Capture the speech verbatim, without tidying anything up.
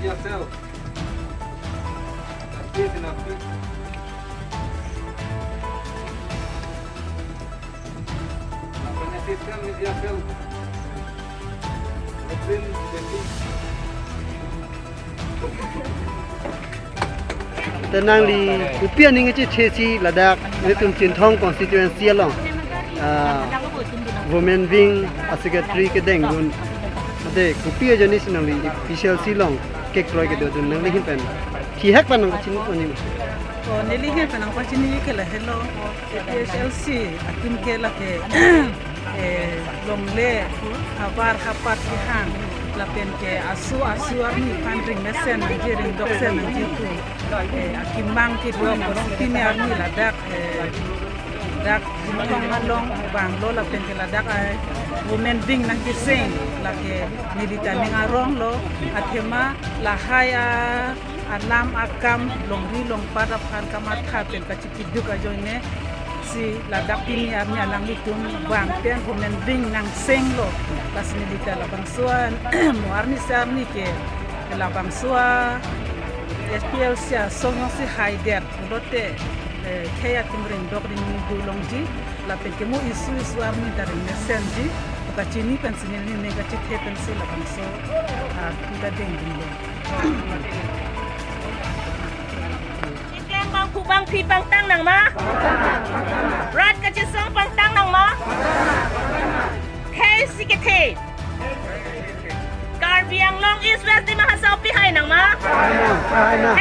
Media Cell. P S N P. Lapen Assistant Media Cell, Robin Bedi. Te nangli kopi aning kachethesi ladak nelitum Chinthong constituency along, ah, women wing a secretary kedeng dun. Ate kopi ajoine si nangli A P H L C along kekroi kedo dun, nangli ahin pen thihek pen nangkachini oni? O, neli ahin pen nangpachini ke lahelo, A P H L C atum ke lake, eh, longle havar hapat kehang lapen ke aso aso arni aphan ring mesen nangji, ring doksen nangji pu, eh, akemang kedo apotsi pini arni ladak, eh, dak Chinthong along vanglo lapen ke ladak, eh, women wing nangkeseng lake neli ta ning aronglo. Athema lahai a alam akam longri longpat aphan kamatha pen kachipiduk ajoine si ladak pini arni alanglitum vang pen women wing nangsenglo. Lasi neli ta labangso a mo arni se arni ke labangso a A P H L C asong jongsi haidet pulote, eh, khei atum ring dok ring ni do longji lapen ke mo isu isu arni ta ring mesenji pu kachini pensi neli ning kachethe pensi labangso, ah, kita dengdunlo. Keklem bangphu bangphi pangtang nang ma? Rat kachesong pangtang nang ma? Khei si kethe. Karbi Anglong East West Dima Hasao pihai nang ma? Pihai nang, pihai nang.